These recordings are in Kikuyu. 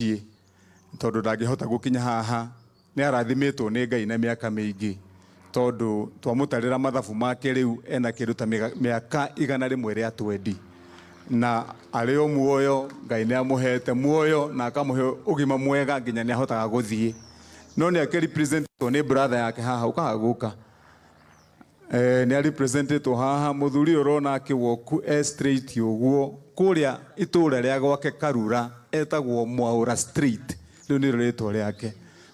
Mũciĩ tondũ ndangĩhota gũkinya haha. Nĩ arathimĩtwo nĩ Ngai na mĩaka mĩingĩ, tondũ twamũtarĩra mathabu make rĩu ena kĩndũ ta mĩaka 120 na arĩ o muoyo. Ngai nĩ amũhete muoyo na akamũhe ũgima mwega nginya nĩ ahotaga gũthiĩ, no nĩ akĩrepresentwo nĩ brother yake haha ũkaga gũka. Nĩ arepresentetwo haha mũthuri ũyũ ũrona akĩwoku e straight ũguo kũrĩa itũũra rĩa gwake Karura etagwo Mwaũra Street. Rĩu nĩrĩo rĩtwa rĩake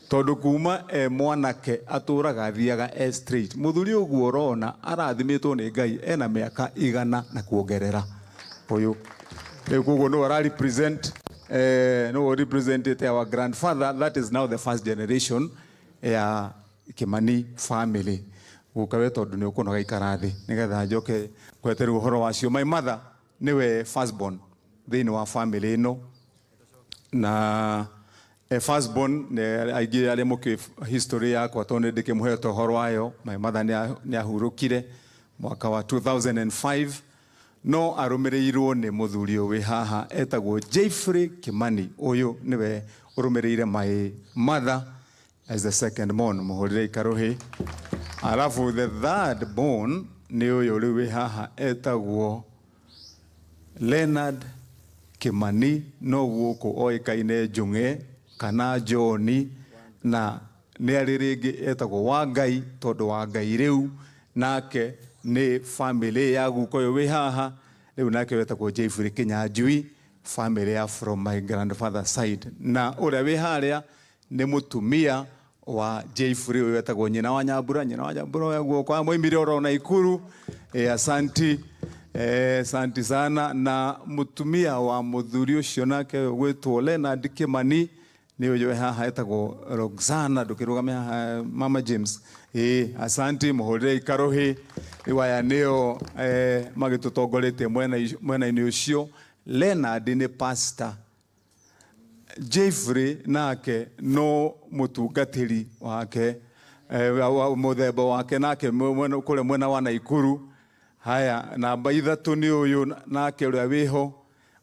tondũ kuma e mwanake atũraga athiaga e straight. Mũthuri ũguo ũrona arathimĩtwo nĩ Ngai ena mĩaka 100 na kuongerera ũyũ rĩu, koguo nĩwe ara represent, nĩwe represented our grandfather. That is now the first generation ya Kimani family. Gũka we tondũ nĩ ũkũnoga, ikara thĩ nĩgetha njoke ngwete rĩu ũhoro wacio. My mother nĩwe firstborn thĩinĩ wa family ĩno na firstborn nĩ aingĩ arĩa mũkĩ history yakwa tondũ nĩ ndĩkĩmũhete ũhoro wayo. My mother nĩ ahurũkire mwaka wa 2005, no arũmĩrĩirwo nĩ mũthuri ũyũ wĩ haha etagwo Jeffrey Kimani. Ũyũ nĩwe ũrũmĩrĩire my mother as the second born. Mũhũrĩre ikarũhĩ. Alafu the third born nĩ ũyũ rĩu wĩ haha etagwo Leonard Kimani, no gũkũ oĩkaine Njung'e kana John, na nĩ arĩ rĩngĩ etagwo Wangai tondũ Wangai rĩu nake nĩ family ya guka ũyũ wĩ haha rĩu nake wetagwo Jeffrey Kinyanjui, family ya from my grandfather side. Na ũrĩa wĩ harĩa nĩ mũtumia wa Jeffrey ũyũ wetagwo nyina wa Nyambura. Nyina wa Nyambura ũyũ guoko moimire oro Naikuru. Asanti, asanti sana. Na mũtumia wa mũthuri ũcio nake gwĩtwo Leonard Kimani nĩ ũyũ wĩ haha etagwo Roxana. Ndũkĩrũgame haha, Mama James. Asanti, mũhũrĩre ikarũhĩ. Rĩu aya nĩo magĩtũtongoretie mwena-inĩ ũcio. Leonard nĩ pastor, Jeffrey nake no mũtungatĩri wake, mũthemba wake nake kũrĩa mwena wa Naikuru. Haya, namba 3 nĩ ũyũ nake ũrĩa wĩho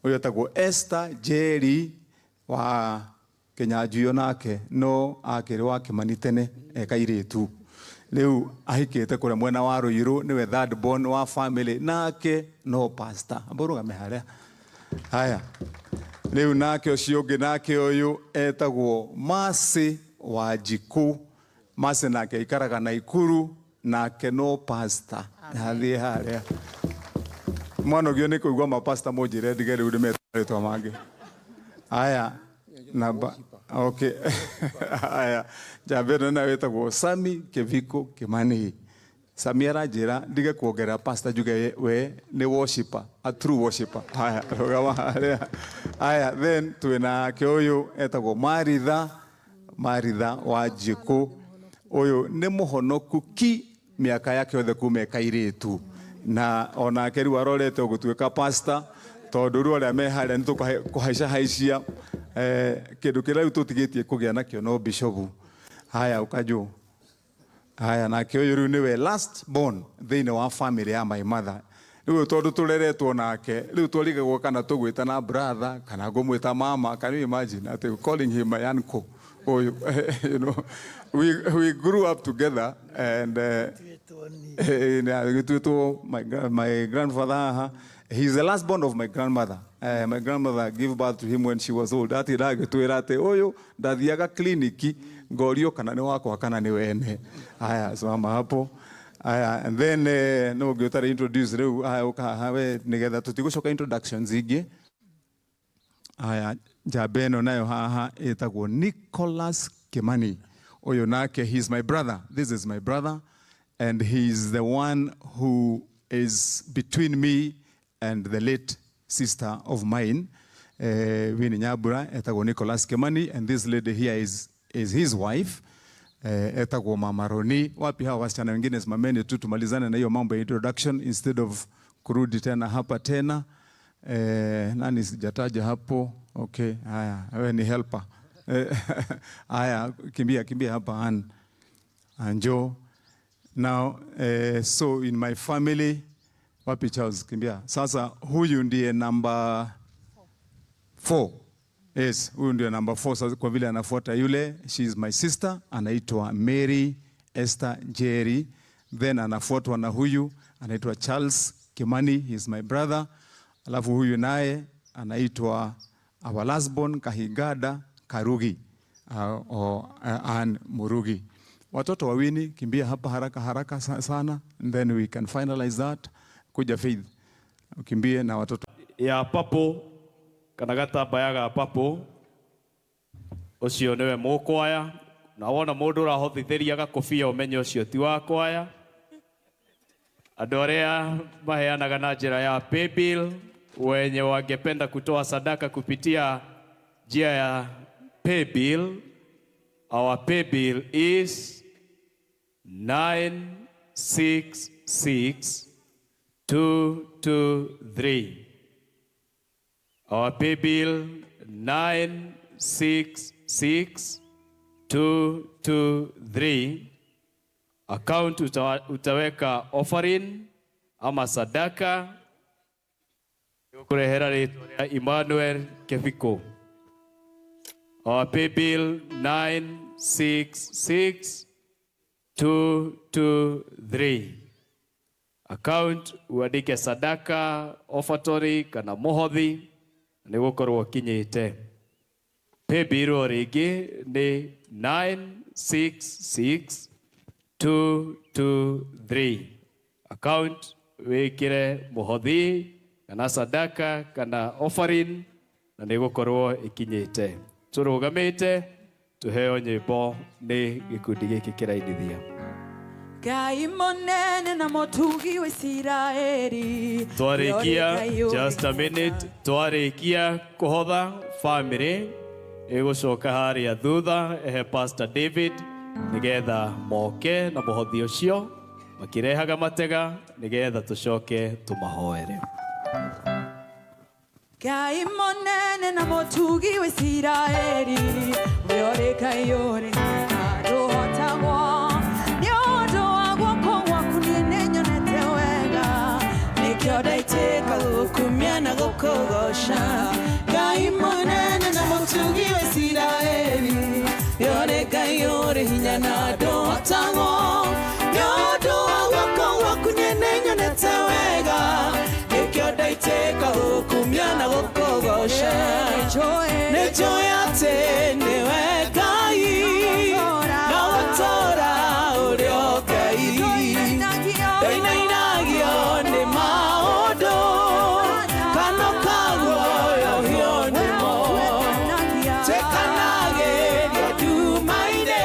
ũyũ etagwo Esther Njeri wa Kinyanjui, nake no akĩrĩ wa Kimani tene e kairĩtu. Rĩu ahikĩte kũrĩa mwena wa Ruiru, nĩwe third born wa family, nake no pastor. Amba ũrũgame harĩa. Haya, rĩu nake ũcio ũngĩ nake ũyũ etagwo Mercy Wanjikũ. Mercy nake aikaraga Naikuru, nake no pastor. Athiĩ harĩa mwanogio nĩ kũigua mapasta, mũnjĩre ndige rĩu ndĩmete marĩtwa mangĩ. Aya, namba, okay. Aya, njamba ĩno nayo ĩtagwo Sami Kĩbiko Kimani. Sami aranjĩra ndige kuongerera pastor, njuge we nĩ worshipper, a true worshipper. Haya, rũgama harĩa. Haya, then twĩna ke ũyũ etagwo Maritha, Maritha Wanjikũ. Ũyũ nĩ mũhonoku ki mĩaka yake yothe kuma e kairĩtu, na onake rĩu arorete gũtuĩka pastor tondũ rĩu arĩa me harĩa nĩ tũkũhaica haicia kĩndũ kĩrĩa rĩu tũtigĩtie kũgĩa nakĩo no bishopu. Haya, ũkanjũ. Haya, nake ũyũ rĩu nĩwe last born thĩinĩ wa family ya my mother. Rĩu tondũ tũreretwo nake, rĩu twarigagwo kana tũgwĩta na brother kana ngũmwĩta mama. Can you imagine atĩ calling him my uncle ũyũ? We grew up together and gĩtuĩtwo my grandfather haha. He's the last born of my grandmother. My grandmother gave birth to him when she was old. Atinda agĩtwĩra atĩ ũyũ ndathiaga kliniki ngorio kana nĩ wakwa kana nĩ wene. Haya, simama hapo. Aya, and then no ũngĩ ũtarĩ introduce rĩu. Haya, ũka haha we nĩgetha tũtigũcoka introductions ingĩ. Haya, njamba ĩno nayo haha ĩtagwo Nicholas Kimani. Ũyũ nake, he is my brother. This is my brother and he is the one who is between me and the late sister of mine, Winnie Nyambura, etagwo Nicholas Kimani, and this lady here is his wife, etagwo Mama Roni. Wapi hawa wasichana wengine? Simameni tu tumalizane na hiyo mambo ya introduction instead of kurudi tena hapa tena. Nani sijataja hapo? Okay, haya, wewe ni helper. Haya, kimbia kimbia hapa an Anjo. Now, so in my family, wapi Charles, kimbia. Sasa huyu ndiye number 4. Yes, huyu ndio number 4 sasa kwa vile anafuata yule. She is my sister, anaitwa Mary Esther Njeri. Then anafuatwa na huyu anaitwa Charles Kimani, he is my brother. Alafu huyu naye anaitwa our last born Kahigada Karugi, or Ann Murugi. Watoto wawili, kimbia hapa haraka haraka sana, and then we can finalize that. Kuja Faith, ukimbie na watoto ya papo kana gatambaya ga papo ucio niwe mukwaya na wona mundu urahothithiria gakobia umenye ucio ti wa kwaya. Andu aria maheanaga na njira ya paybill, wenye wangependa kutoa sadaka kupitia njia ya paybill, our paybill is 966223. Our paybill 966223. Account utaweka offering ama sadaka kurehera ritwa ria Emmanuel Kebiko. Our paybill 966223. Account uandike sadaka, offertory kana muhothi ni gukorwo kinyite. Paybill o ringi ni 966223. Account wikire muhothi kana sadaka kana offering na ni gukorwo ikinyite. Turugamite tuheo nyimbo ni gikundi giki kirainithia. Ngai munene na mutugi wa Isiraeli. Twarikia, just a minute, twarikia kuhotha family igucoka haria thutha ehe Pastor David nigetha moke na muhothi ucio makirehaga matega nigetha tucoke tumahoere. Ngai munene na mutugi wa Isiraeli, we uri Ngai uri nduhotagwo ni undu wa guoko gwaku nie ninyonete wega, nikio ndaitika gukumia na gukugoca. Ngai munene na mutugi wa Isiraeli, we uri Ngai uri hinya na nduhotagwo ni undu wa guoko gwaku nie ninyonete wega, nikio ndaitika gukumia na gukugoca. Nĩnjũĩ atĩ nĩwe Ngai na ũtũũra ũrĩ o Ngai, ndũinainagio nĩ maũndũ kana ũkaguoyohio nĩmo, twĩkanagĩrio nduma-inĩ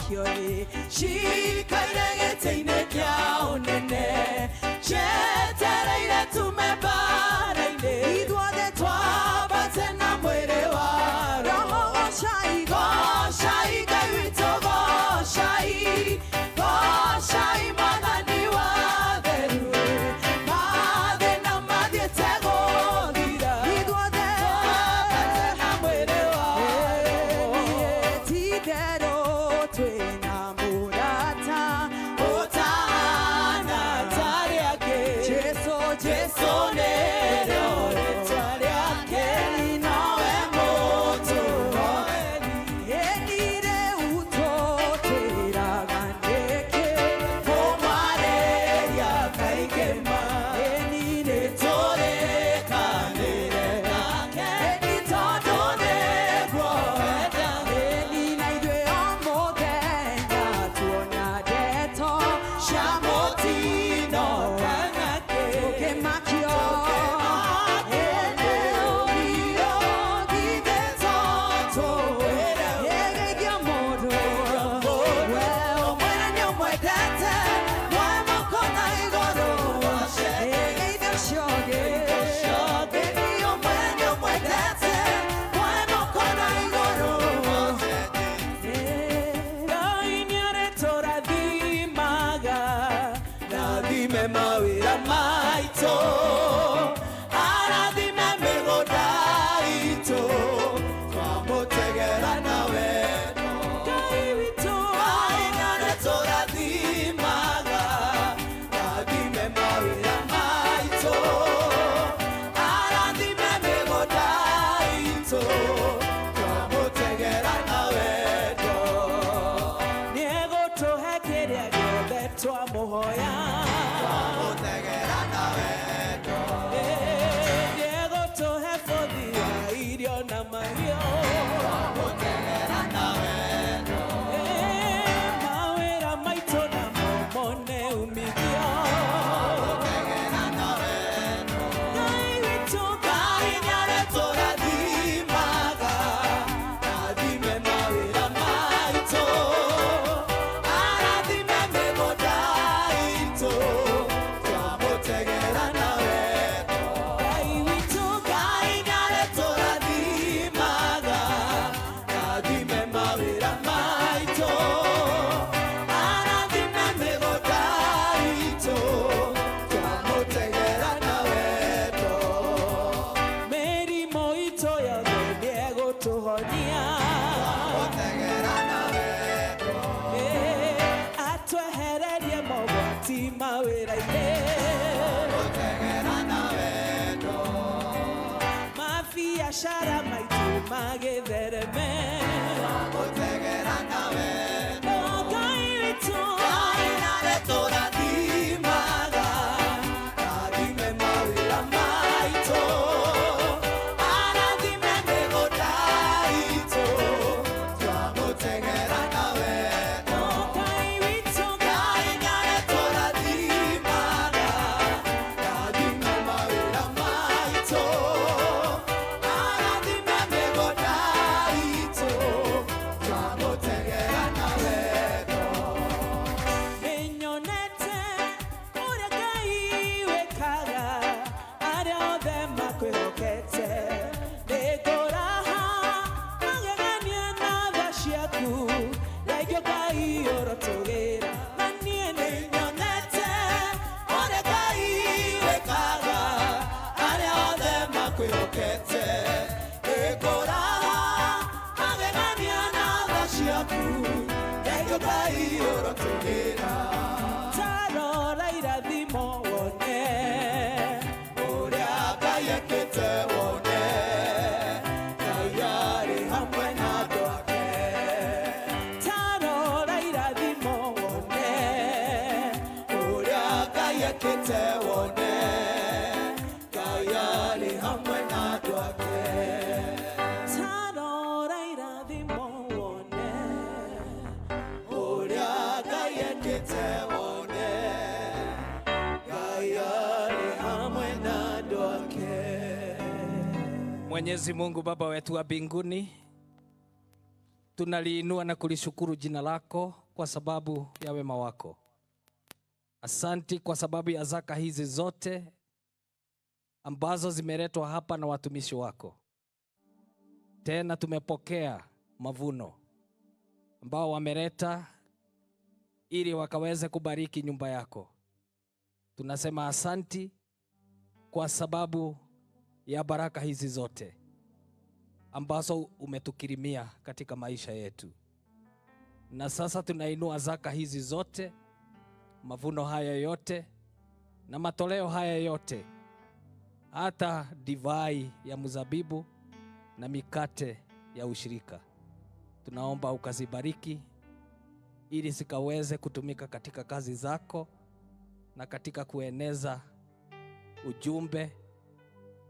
tũkĩmakio ĩ cikaire gĩtĩ-inĩ kĩa ũnene cietereire tume mbara-inĩ ithuothe twambate na mwĩrĩ wa roho gocai gocai Ngai witũ gocai gocai Mwathani wa theru mathĩna mathiĩte gũthira ithuothe twambate na mwĩrĩ wa roho ti-itherũ twĩna mũrata ũtahana ta arĩa angĩ Jesũ Jesũ nĩrĩo rĩtwa rĩake nowe mũtũhoeri ĩni rĩu tũtĩraga nĩkĩ kũmarĩria kaingĩ ma ĩni nĩtũrĩkanĩre nake ĩni tondũ nĩguo wenda ĩni na ithuĩ o mũthenya tuona ndeto cia mũtino kanake tũkĩmakio Ngai nĩarĩtũrathimaga rathime mawĩra maitũ arathime mĩgũnda itũ twamũtegera na wendo Ngai witũ Ngai nĩarĩtũrathimaga rathime mawĩra maitũ arathime mĩgũnda itũ twamũtegera na wendo nĩegũtũhe kĩrĩa gĩothe twamũhoya twamũtegera na wendo nĩegũtũhe bũthi wa irio na mahiũ twamũtegera na wendo mawĩra maitũ namo mone umithio twamũtegera na wendo Ngai witũ Ngai nĩarĩtũrathimaga rathime mawĩra maitũ arathime mĩgũnda itũ twamũtegera na wendo Ngai witũ Ngai nĩarĩtũrathimaga rathime mawĩra maitũ arathime mĩgũnda itũ twamũtegera na wendo mĩrimũ itũ yothe nĩegũtũhonia twamũtegera na wendo atwehererie mogwati mawĩra-inĩ twamũtegera na wendo mabiacara maitũ magĩthereme twamũtegera na wendo Ngai witũ Ngai nĩarĩtũrathimaga rathime mawĩra maitũ arathime mĩgũnda itũ twamũtegera na wendo Ngai witũ Ngai nĩarĩtũrathimaga rathime mawĩra maitũ arathime mĩgũnda itũ twamũtegera na wendo nĩnyonete ũrĩa Ngai wĩkaga arĩa othe makwĩhokete nĩngũraha magegania na tha ciaku thaingio Ngai ũrotũgĩra na niĩ nĩnyonete ũrĩa Ngai wĩkaga arĩa othe makwĩhokete nĩngũraha magegania na tha ciaku thaingio Ngai ũrotũgĩra tarora irathimo wone ũrĩa Ngai ekĩte wone Ngai arĩ hamwe na andũ ake tarora irathimo wone ũrĩa Ngai ekĩte wone Ngai arĩ hamwe na andũ ake tarora irathimo wone ũrĩa Ngai ekĩte wone Ngai arĩ hamwe na andũ ake Mwenyezi Mungu Baba wetu wa mbinguni, Tunaliinua na kulishukuru jina lako kwa sababu ya wema wako. Asanti kwa sababu ya zaka hizi zote ambazo zimeletwa hapa na watumishi wako. Tena tumepokea mavuno ambao wameleta ili wakaweze kubariki nyumba yako. Tunasema asanti kwa sababu ya baraka hizi zote ambazo umetukirimia katika maisha yetu. Na sasa tunainua zaka hizi zote, mavuno haya yote na matoleo haya yote, hata divai ya mzabibu na mikate ya ushirika. Tunaomba ukazibariki ili zikaweze kutumika katika kazi zako na katika kueneza ujumbe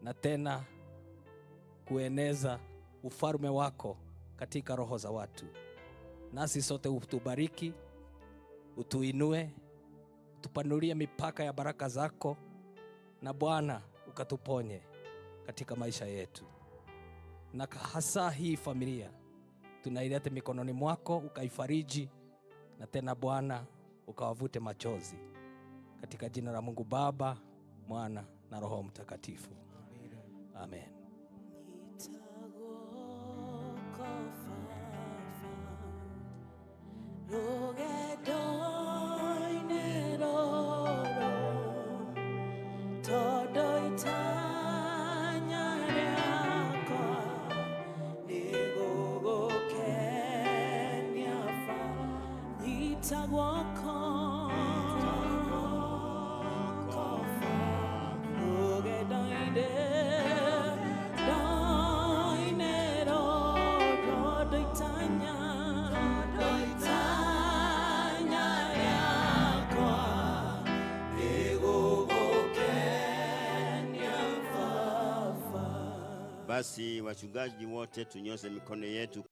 na tena kueneza ufalme wako katika roho za watu. Nasi sote utubariki, utuinue, utupanulie mipaka ya baraka zako, na Bwana ukatuponye katika maisha yetu, na hasa hii familia tunailete mikononi mwako, ukaifariji, na tena Bwana ukawavute machozi, katika jina la Mungu Baba, Mwana na Roho Mtakatifu. Amen. Rũgendo-inĩ rũrũ, tondũ itanya rĩakwa nĩ gũgũkenia Baba. Nyita guoko, Baba, rũgendo-inĩ, ndo-inĩ rũrũ, tondũ itanya, itanya rĩakwa nĩ gũgũkenia Baba. Basi wachungaji wote tunyoshe mikono yetu.